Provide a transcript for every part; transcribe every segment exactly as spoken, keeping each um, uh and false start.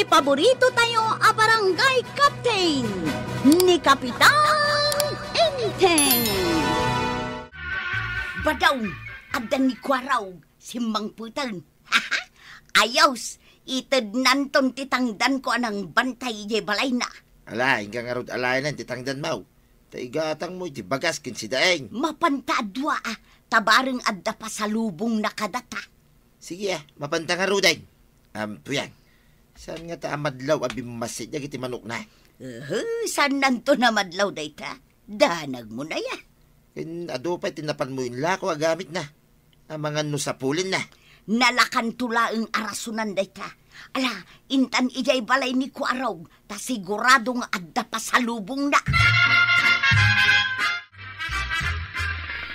Paborito tayo a barangay captain, ni Kapitan Enteng. Badaw, adda ni Kuaraw, simmangpeten. Ayos, itednanton ti tangdanko a nangbantay idiay balayna. Ala, inka ngarud alaenen ti tangdanmo. Ta igatangmo iti bagas ken si Daeng. Mapanta a dua, a, ta bareng adda pasalubongna kadata. Sige, a, mapanta ngaruden. Am, Tuyang, saan ngata a madlaw a bimmassit dagiti manokna? Uhu, saannanto a madlaw dayta. Danagmo na ya. Ken adu pay ti napanmo inlako a gamitna. Amangan no sapulenna. Nalakanto laeng a rasonan dayta. Ala, intan idiay balay ni Kuarog, ta sigurado nga adda pasalubongna.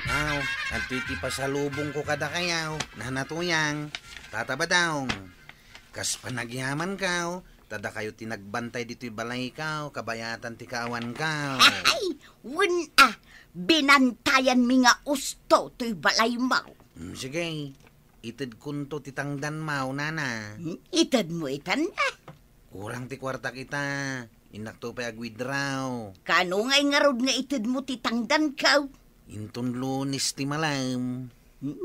Aw, adtoy ti pasalubongko kadakayo, Nana Tuyang, Tata Badaw. Kas panagyamanko, ta dakayo ti nagbantay ditoy balayko, kabayatan ti kaawanko. Ay, wen a, binantayanmi nga usto toy balaymo. Mm, sige, itedkonto ti tangdanmo, Nana. Hmm, itedmo itan a. Kurang ti kuartak ita, innakto pay agwidraw. Kano ngay ngarud nga itedmo ti tangdanko? Inton Lunes ti malem.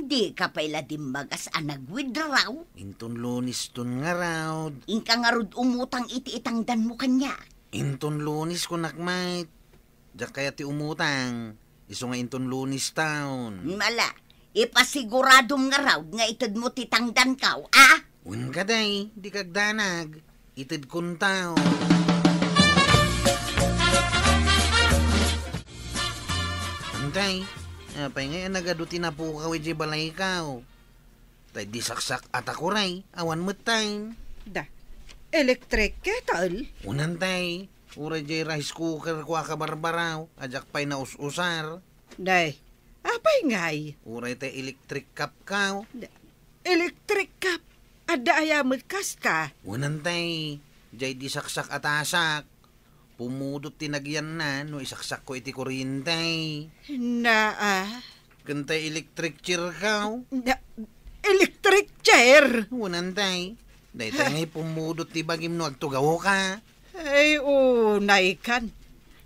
Dika pay la dimmagas a nagwidraw? Inton Luneston ngarud. Inka ngarud umutang iti itangdanmo kaniak. Inton Lunes kunak met. Diak kayat ti umutang. Isu nga inton Luneston. Ala, ipasiguradom ngarud nga itedmo ti tangdanko, a? Wen kadi, dika agdanag. Itedkonto. Antay, apay ngay a nagadu ti napukaw idiay balayko? Tay di saksak a takuraw, awan met time. Da, electric kettle? Wen antay, uray diay rice cooker ko a kabarbaraw, a diak pay naus-usar. Day, apay ngay? Uray tay electric cup ko. Da, electric cup? Adda aya met kasta? Wen antay, diay di saksak a tasak. Pumudot ti nagyanna no isaksakko iti kuriente. Naa. Ken tay electric chair ko. Na, electric chair? Wen antay. Daytay ngay pumudot ti bagim no agtugawka. Ay, unay kan.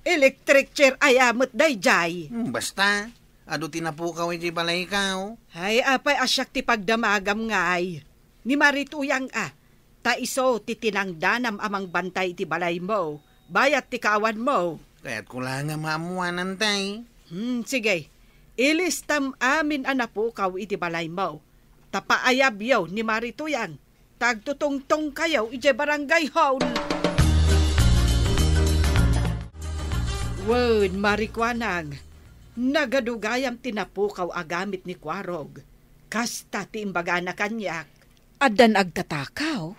Electric chair aya met daydiay. Hmm, basta. Adu ti napukaw idiay balayko. Ay, apay a siak ti pagdamagam ngay. Ni Marituyang a, ta isu ti tinangdanam a mangbantay iti balaymo, bayat ti kaawanmo. Kayatko la nga maammuan, antay. Hmm, sige. Ilistam amin a napukaw iti balaymo. Ta paayabyo ni Marituyang, ta agtutungtongkayo idiay barangay hall. Wen, Marikuanang, nagadu gayam ti napukaw a gamit ni Kuarog. Kasta ti imbagana kaniak. Addan agtatakaw?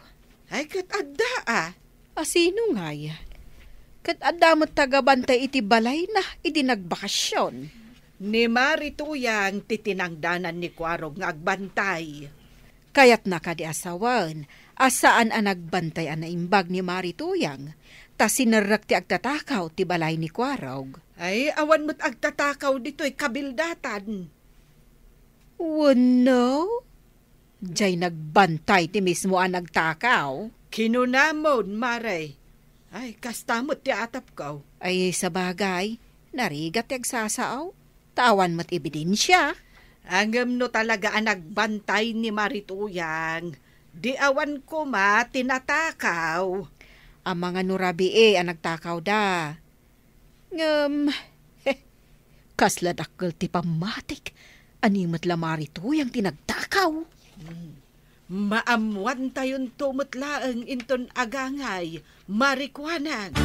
Ay, ket adda a. A sino ngay? Ket adda met tagabantay iti balayna idi nagbakasion. Ni Marituyang ti tinangdanan ni Kuarog nga agbantay. Kayatna kadi a sawen a saan a nagbantay a naimbag ni Marituyang, ta sinerrek ti agtatakaw ti balay ni Kuarog. Ay, awan met agtatakaw ditoy kabildatan. Wenno? Diay nagbantay ti mismo a nagtakaw. Kinunamon, Mare. Ay, kasta met ti atapko. Ay, sabagay, narigat ti agsasao. Ta awan met ebidensia. Ngem no talaga a nagbantay ni Marituyang, di awan koma ti natakaw. Amangan no rabii a nagtakawda. Ngem, he, kasla dakkel ti pammatik. Ania met la Marituyang ti nagtakaw? Hmm. Maammuantayonto met laeng inton agangay, Marikuanang.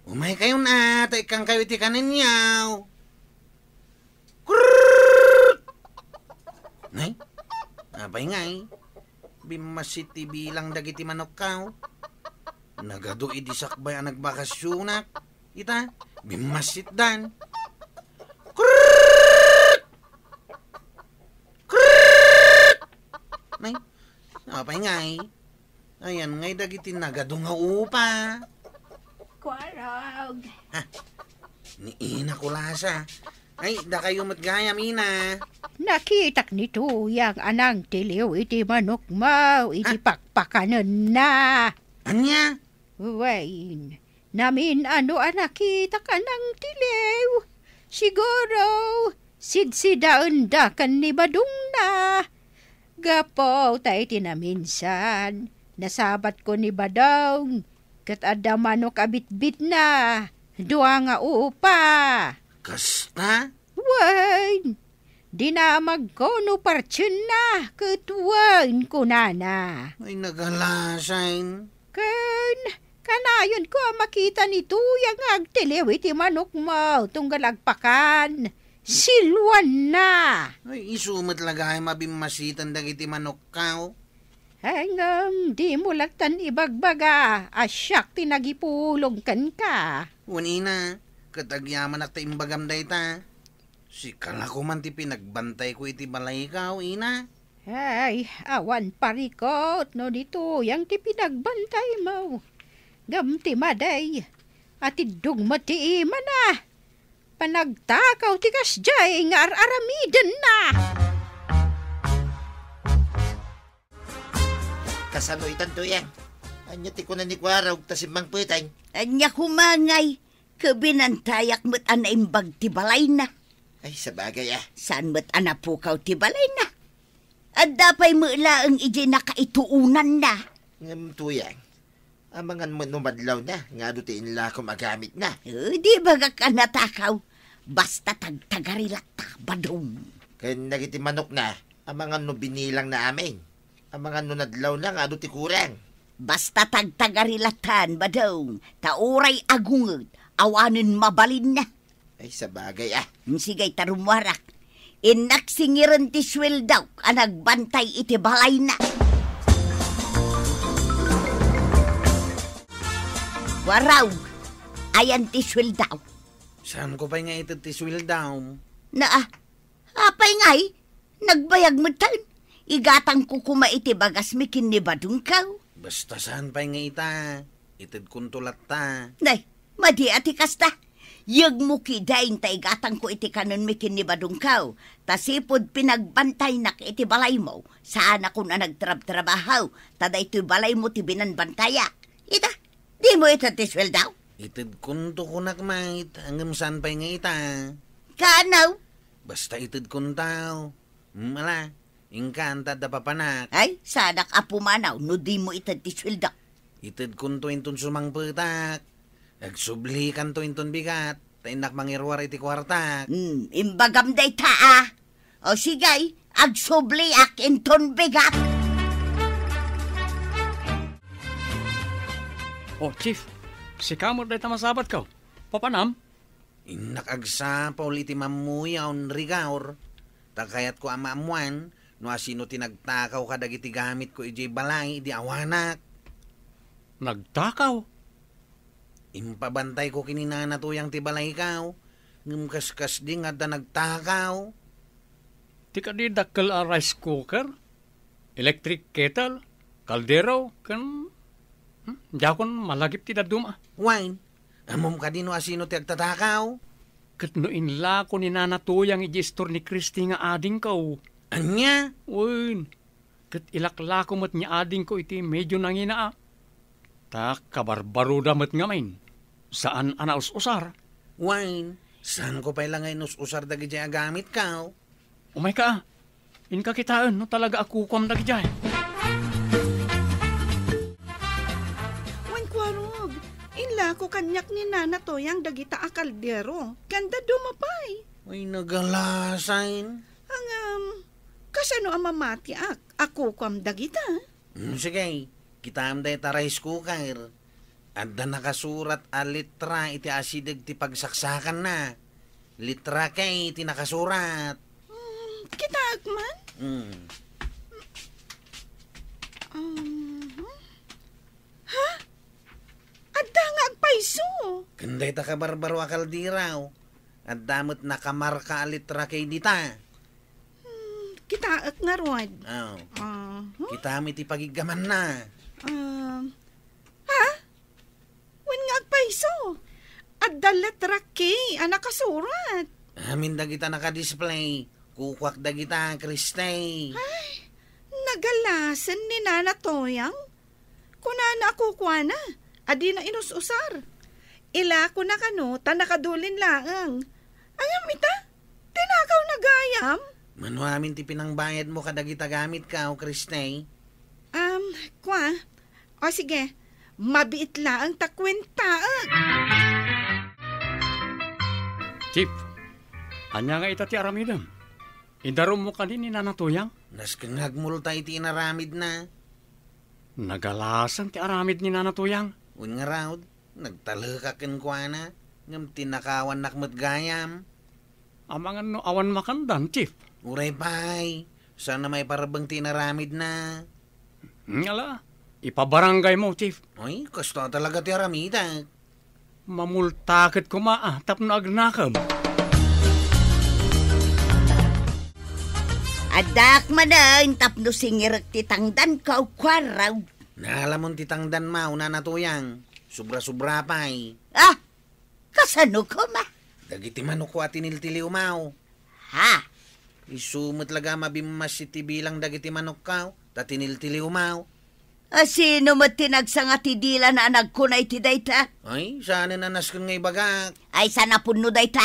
Umaykayon a, ta ikkangkayo iti kanenyaw. Krrrr! Nay, apay ngay? Bimmassit ti bilang dagiti manokko. Nagadu idi sakbay a nagbakasionak. Ita, bimmassitdan. Krrrr! Krrrr! Nay, apay ngay? Ayan ngay dagiti nagadu nga upa. Kuarog. Ha? Ni ina ko lasa. Ay, dakayo met gayam, ina. Nakitak ni Tuyang a nangtiliw iti manokmo iti Ah? pakpakanenna. Ania? Wen, namin-ano a nakitak a nangtiliw. Siguro, sidsidaenda ken ni Badongna. Gapu ta iti naminsan, nasabatko ni Badong, ket adda manok a bitbitna, dua nga upa. Kasta? Wen, dinamagko no partienna, ket wen, kunana. Ay, nagalasain. Ken, kanayonko a makita ni Tuyang nga agtiliw iti manokmo, tunggal agpakan, siluanna. Ay, isu met la gayam a bimmasitan dagiti manokko. Ay, ngem, dimo lattan ibagbaga a siak ti nagipulong kenka. Wen, ina, ket agyamanak ta imbagam dayta. Sika la koman ti pinagbantayko iti balayko, ina. Ay, awan parikot no di Tuyang ti pinagbantaymo. Ngem ti madi, atiddog met ti imana. Panagtakaw ti kasdiay nga ar-aramidenna. Kasano itan, Tuyang? Ania ti kuna ni Kuarog ta simmangpetay? Ania koma ngay, ket binantayak met a naimbag ti balayna. Ay, sabagay, ah. Saan met a napukaw ti balayna? Adda pay met laeng idiay nakaituonanna. Ngem, Tuyang, amangan met no madlawna nga adu ti inlakom a gamitna. Eh, di bagak a natakaw. Basta tagtagari latta, Badong. Ken dagiti manokna, amangan no binilangna amin. Amangan no nadlawna nga adu ti kurang. Basta tagtagari lattan, Badong, ta uray agunget, awanen mabalinna. Ay, sabagay, ah. Mm, sige, ta rummuarak. Innak singiren ti sueldaw a nagbantay iti balayna. Kuarog, ayan ti sueldaw. Saanko pay nga ited ti sueldaw? Naa, apay ngay? Nagbayag metten. Igatangko koma iti bagasmi ken ni Badongko. Basta saan pay nga ita, itedkonto latta. Nay, madi a ti kasta. Yegmo kidin ta igatangko iti kanenmi ken ni Badongko. Ta sipud pinagbantaynak iti balaymo, saanakon a nagtrabtrabaho, ta daytoy balaymo ti binanbantayak. Ita, dimo ited ti sueldaw? Itedkonto kunak met, ngem saan pay nga ita. Kaano? Basta itedkonto. Mm, ala, inka anta adda papanak. Ay, saanak a pumanaw no dimo ited ti sueldo. Itedkonto inton sumangpetak. Agsublikanto inton bigat, ta innak mangiruar iti kuartak. Hmm, imbagam dayta, a. O sige, agsubliak inton bigat. O, Chief, sika met dayta masabatko. Papanam? Innak agsapul iti mammuyaw, Rigor, ta kayatko a maammuan no asino ti nagtakaw kadagiti gamitko idiay balay idi awanak. Nagtakaw? Impabantayko ken ni Nana Tuyang ti balayko, ngem kaskasdi nga adda nagtakaw. Ti kadi dakkel a rice cooker? Electric kettle, kaldero, ken, hmm, diakon malagip ti dadduma. Wen, ammom kadi no asino ti agtatakaw? Ket no inlako ni Nana Tuyang idiay istor ni Christy nga adingko. Ania? Wen, ket ilaklako met ni adingko iti medio nangina a. Ta kabarbaroda met ngamin. Saan a naus-usar. Wen, saanko pay la nga inus-usar dagidiay a gamitko? Umayka a. Inka kitaen no talaga a kukuam dagidiay. Wen, Kuarog, inlako kaniak ni Nana Tuyang dagita a kaldero, ken dadduma pay. Ay, nagalasain. Ngem, kasano a mamatiak a kukuam dagita? Hmm, sige, kitaem dayta rice cooker. Adda nakasurat a letra iti asideg ti pagsaksakanna. Letra K ti nakasurat. Hmm, kitaek man? Hmm. Um, ha? Adda nga agpayso. Ken dayta kabarbaro a kaldero, adda met nakamarka a letra K dita. Hmm, kitaek ngarud. Oh. Aha. Kitaem iti pagiggamanna. Ah, ha? Wen nga agpayso. Adda letra K a nakasurat. Amin dagita naka-display. Kukuak dagita, Kristay. Ay, nagalasen ni Nana Toyang. Kunana a kukuana, a dina inus-usar. Ilakona kano ta nakadulin laeng. Ngem ita, tinakawna gayam. Mano amin ti pinangbayadmo kadagita gamitko, Kristay? Um, kua, O sige, mabiit laeng ta kuentaek. Chief, ania nga ita ti aramidem? Idarummo kadi ni Nana Toyang? Nasken nga agmulta iti inaramidna. Nagalasen ti aramid ni Nana Toyang. Wen ngarud, nagtalekak kenkuana, ngem tinakawannak met gayam. Amangan no awan makandan, Chief. Uray pay, saan a maiparebbeng ti inaramidna. Ngala, ipabarangay mo, Chief. Ay, kasta talaga ti aramidek. Mamulta ket koma, ah, tapno agnakem. Addaak manen tapno singirek ti tangdanko, Kuarog. Naalamon ti tangdanmo, Nana Toyang. Sobra-sobra pay. Ah, Kasano koma? Dagiti manokko a tiniltiliwmo. Ha? Isu met laga mabimmas iti bilang dagiti manokko, ta tiniltiliwmo. A, sino met ti nagsanga ti dilana a nagkuna iti dayta? Ay, saanen a nasken nga ibagak. Ay, saan a pudno dayta?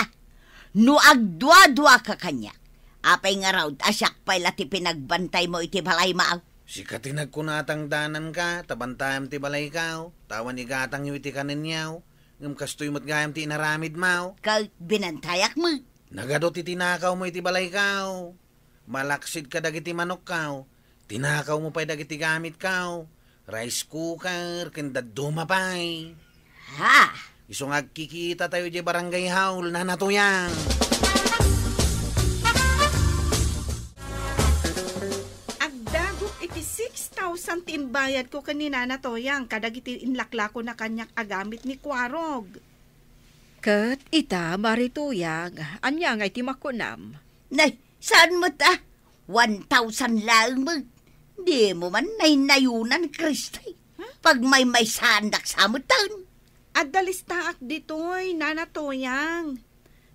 No agduaduaka kaniak, apay ngarud a siak pay la ti pinagbantaymo iti balaymo? Sika ti nagkuna a tangdananka, ta bantayam ti balayko, ta awan igatangyo iti kanenyo. Ngem kastoy met gayam ti inaramidmo. Ket binantayak met. Nagadu ti tinakawmo iti balayko. Malaksid kadagiti manokko. Tinakawmo pay dagiti gamitko. Rice cooker, ken dadduma pay. Ha? Isu nga agkikitatayo idiay barangay hall, Nana Toyang. Agdagop iti six thousand ti imbayadko ken ni Nana Toyang kadagiti inlaklakona kaniak a gamit ni Kuarog. Ket ita, Mari Toyang, ania ngay ti makunam? Nay, saan met a? One thousand laeng met. Dimo man naynayunan, Kristay. Pagmaymaysaandak sa metten. Adda listaak ditoy, Nana Toyang.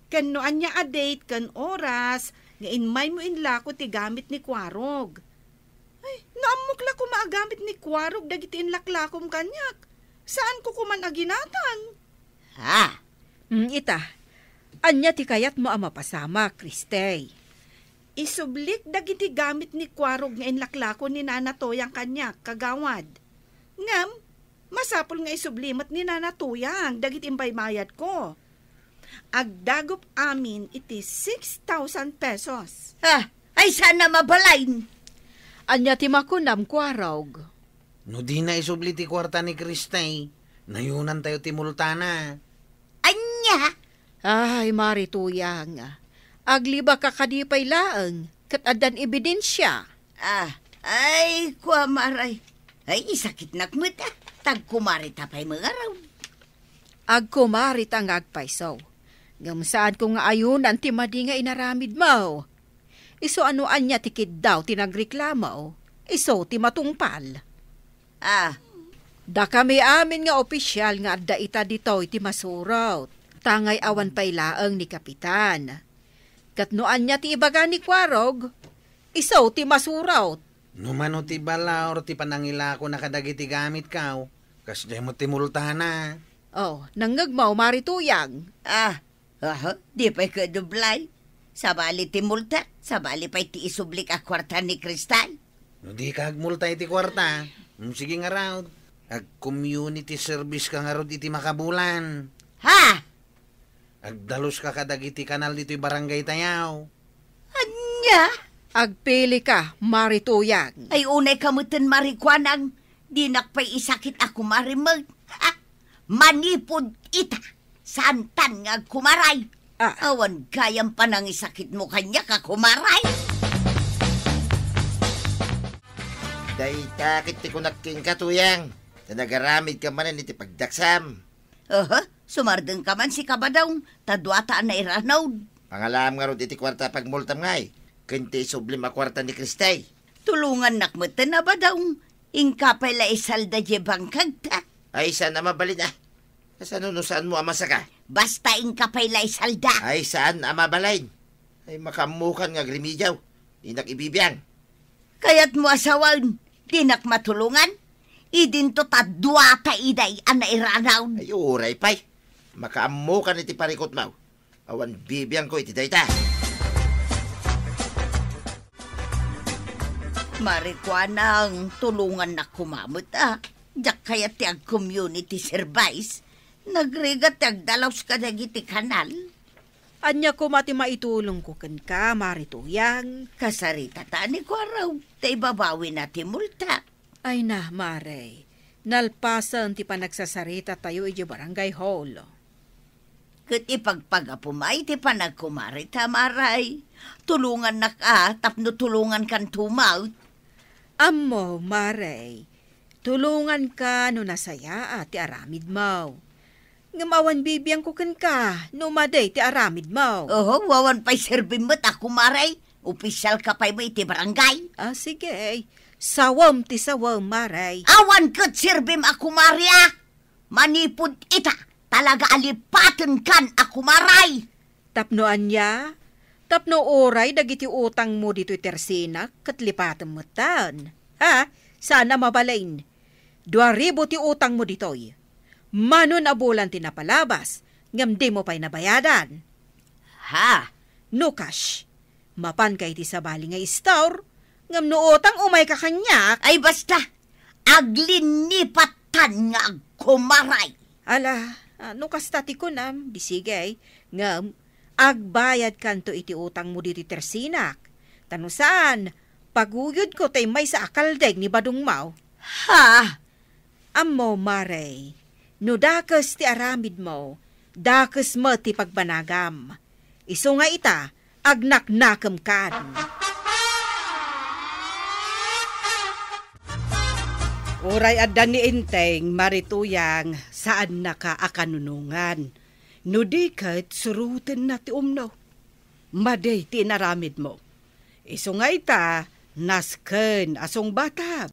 Ken no ania a date ken oras nga immaymo inlako ti gamit ni Kuarog. Ay, no ammok la koma a gamit ni Kuarog dagiti inlaklakom kaniak, saanko koman a ginatang. Ha? Mm, ita, ania ti kayatmo a mapasamak, Kristay? Isublik dagiti gamit ni Kuarog nga inlaklako ni Nana Toyang kaniak, kagawad. Ngem, masapul nga isubli met ni Nana Toyang dagiti imbaybayadko. Agdagop amin iti six thousand pesos. Ah, ay saan a mabalin? Ania ti makunam, Kuarog? No dina isubli ti kuarta ni Kristay, nayunantayo ti multana. Ania? Ay, Mari Toyang, aglibaka kadi pay laeng, ket addan ebidensia. Ah, ay, kua, Maray. Ay, isakitnak met, ah. Tagkumarita pay mangarud. Agkumarita nga agpayso. Ngem saanko nga ayunan ti madi nga inaramidmo. Isu a no ania ti kiddaw ti nagreklamo, isu ti matungpal. Ah. Dakami amin nga opisial nga adda ita ditoy ti masurot, tangay awan pay laeng ni Kapitan. Ket no ania ti ibaga ni Kuarog, isu ti masurot. No mano ti balaur ti panangilakona kadagiti gamitko, kasdiay met ti multana. Oh, nangngegmo, Mari Toyang? Ah, aha, di pay kadublay. Sabali ti multa, sabali pay ti isublik a kuarta ni Kristay. No dika agmulta iti kuarta, mm, sige ngarud. Ag-community service ka ngarud iti makabulan. Ha? Agdaluska kadagiti kanal ditoy barangaytayo. Ania? Agpilika, Mari Toyang. Ay, unay ka metten, Mari Kuanang. Dinak pay isakit a kumari met. Ha? Manipud ita. Saantan nga agkumaray. Ah. Awan gayam panangisakitmo kaniak a kumaray. Dayta ket ti kunak kenka, Toyang. Ta nagaramidka manen iti pagdaksam. Aha, sumardengka man sika, Badong, ta duata a nairanod. Pangalaam ngarud iti kuarta a pagmultam ngay, ken ti isublim a kuarta ni Kristay. Tulongannak metten a, Badong. Inka pay la isalda diay bangkagta. Ay, saan a mabalin, ah. Kasano no saanmo a masaka? Basta inka pay la isalda. Ay, saan a mabalin. Ay, makaammokan nga agremediaw. Dinak ibibiang. Kayatmo a sawen, dinak matulongan? Idinto ta dua ta iday a nairanaw. Ay, uray pay. Makaammokan iti parikutmo. Awan bibiangko iti dayta. Marikuanang, tulongannak koma met a. Diak kayat ti ag-community service. Nagrigat ti agdalus kadagiti kanal. Ania koma ti maitulongko kenka, Mari Tuyang? Kasarita ta ni Kuaraw, ta ibabawina ti multa. Ay na, Mare, nalpasen ti panagsasarita tayo iti barangay hall. Ket ipagpagapuma iti panagkumarita, Mare. Tulongannak a, tapno tulongankan tumaw. Ammo, Mare, tulonganka no nasayaat ti aramidmo. Ngem awan bibiangko kenka no madi ti aramidmo. Oho, awan pay serbim met a, kumare. Opisyal ka pay mo iti barangay. Ah, sige. Sawem ti sawem, Mare. Awan ket serbim a, kumare, a. Manipud ita, talaga a lipatenkan a, kumare. Tapno ania? Tapno uray dagiti utangmo ditoy tersinak ket lipatem metten. Ha? Saan a mabalin. Dua ribu ti utangmo ditoy. Manon a bulan ti napalabas, ngem dimo pay nabayadan. Ha? No cash, mapanka iti sabali nga istor, ngem no utang, umayka kaniak. Ay, basta! Aglinnipattan nga agkumaray. Ala, ah, no kasta ti kunam, di sige, ngem agbayadkanto iti utangmo ditoy tersinak. Ta no saan, paguyodko tay maysa a kaldeg ni badongmo. Ha? Ammo, Mare, no dakes ti aramidmo, dakes met ti pagbanagam. Isu nga ita, agnaknakemkan. Uray adda ni Enteng, Mari Tuyang, saannaka a kanunongan. No di ket, surotenna ti umno. Madi ti inaramidmo. Isu nga ita, nasken a sungbatam.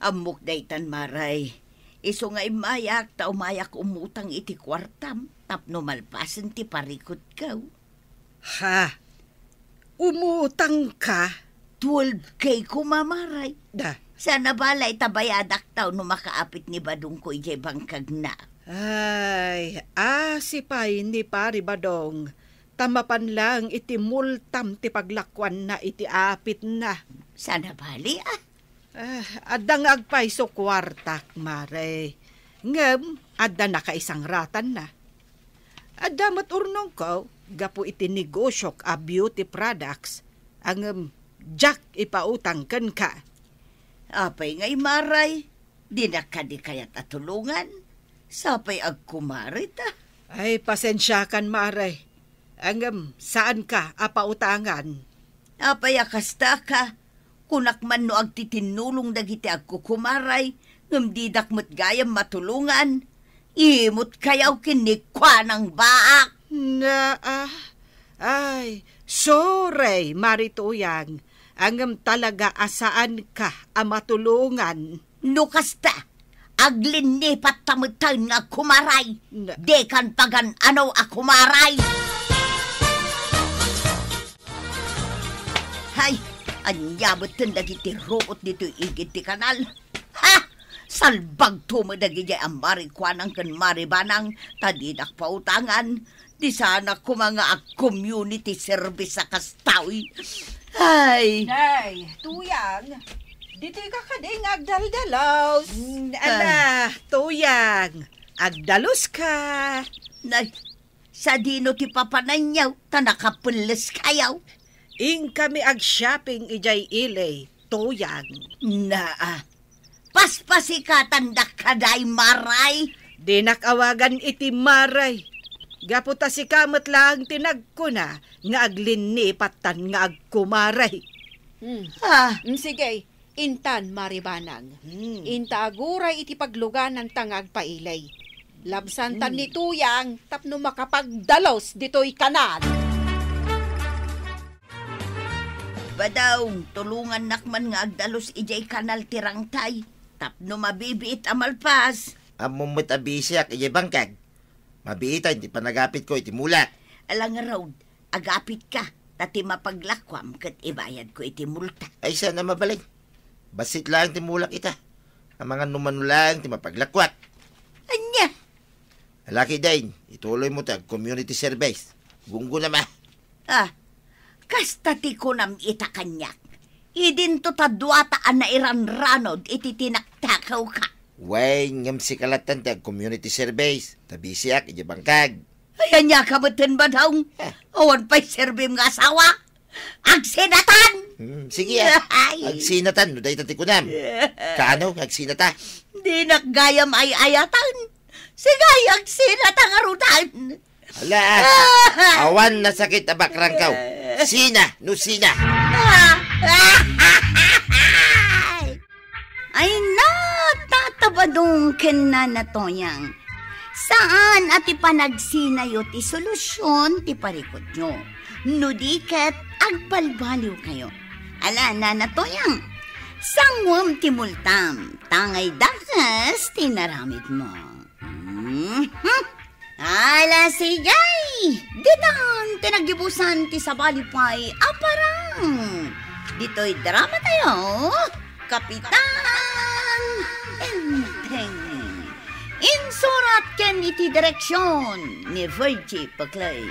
Ammok daytan, Mare. Isu nga immayak, ta umayak umutang iti kuartam tapno malpasen ti parikutko. Ha? Umutangka? Twelve K koma, Mare. Da. Saan a bale ta bayadak ta no makaapit ni badongko idiay bangkagna. Ay, asi pay ni Pari Badong, ta mapan laeng iti multam ti paglakuanna iti apitna. Saan a bale, a? Ah, adda nga agpayso kuartak, Mare. Ngem, adda nakaisangratanna. Adda met urnongko gapu iti negosiok a beauty products, ngem diak ipautang kenka. Apay ngay, Mare? Dinak kadi kayat a tulongan? Sapay agkumarita. Ay, pasensiakan, Mare. Ngem, saanka a pautangan. Apay a kasta ka? Kunak man no agtitinnulong dagiti agkukumaray, ngem didak met gayam matulongan. Imot kayaw ken ni kuanang baak. Naa, ay, sorry, Mari Tuyang, ngem talaga a saanka a matulongan. No kasta, aglinnipatta metten nga agkumaray. Na- Dikan pagan-ano a kumaray. Hay, ania metten dagiti ruot ditoy igid ti kanal? Ha! Salbagto met dagidiay a Mari Kuanang ken Mari Banang, ta didak pautangan. Di saanak koma nga ag-community service a kastoy. Ay! Nay, Tuyang, ditoy ka kadi nga agdaldalos? Mm, ala, Tuyang, agdalos ka. Nay, sadino ti papananyaw, ta nakapelles kayaw? Inkami ag-shopping idiay ili, Tuyang. Naa, paspasikatan dak kaday, Maray. Dinak awagan iti Maray. Gapu ta sika met laeng ti nagkuna nga aglinnipatta nga agkumaray. Hmm. Ah. Hmm, sige. Intan, Mari Banang. Hmm. Inta aguray iti paglugananta nga agpailay. Labsantan Hmm. ni Tuyang tapno makapagdalos ditoy kanal. Badong, tulongannak man nga agdalos idiay kanal ti rangtay, tapno mabibiit a malpas. Ammom met a bisiak idiay bangkag. Mabiitan ti panagapitko iti mulak. Ala ngarud, agapitka, ta ti mapaglakuam ket ibayadko iti multa. Ay, saan a mabalin. Bassit laeng ti mulak ita. Amangan no mano laeng ti mapaglakuak. Ania? Alaki dain, ituloy mo ti ag-community service. Gunggo naman. Ah, kasta ti kunam ita kaniak. Idinto ta duata a nairanranod iti tinaktakawka. Wen, ngem sika lattan ti ag-community service. Ta bisiak iti bangkag. Ay, ania ka met ten, Badong? Ah. Awan pay serbim nga asawa. Agsinatan! Hmm, sige, ah. Ay. Agsinatan, no dayta ti kunam. Kaano, agsinata? Dinak gayam ay-ayatan. Sige, agsinata ngaruden. Ala, awan nasakit a bakrangkaw. Sina, no sina. Ah. Ay, natatabadong ken Nana Toyang. Saan a ti panagsinayo ti solusyon ti parikutyo. No di ket, agbalbaliwkayo. Ala, Nana Toyang, sanguem ti multam, tangay dakes ti naramidmo. Mhm. Ala, sige! Ditan ti naggibusan ti sabali pay a parang. Ditoy drama tayo, Kapitan Enteng. Insurat ken iti direksyon ni Virgie Paclay.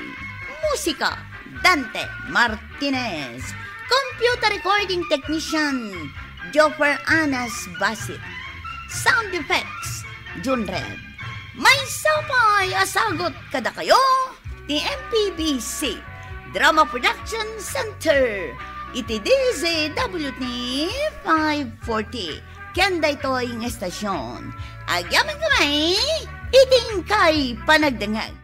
Musika, Dante Martinez. Computer recording technician, Joffer Anas Basit. Sound effects, Jun Red. Maysa pay a sagut kadakayo ti M P B C Drama Production Center iti D Z W T five forty. Ken daytoy nga estasyon, agyamankami iti inkay panagdengngeg.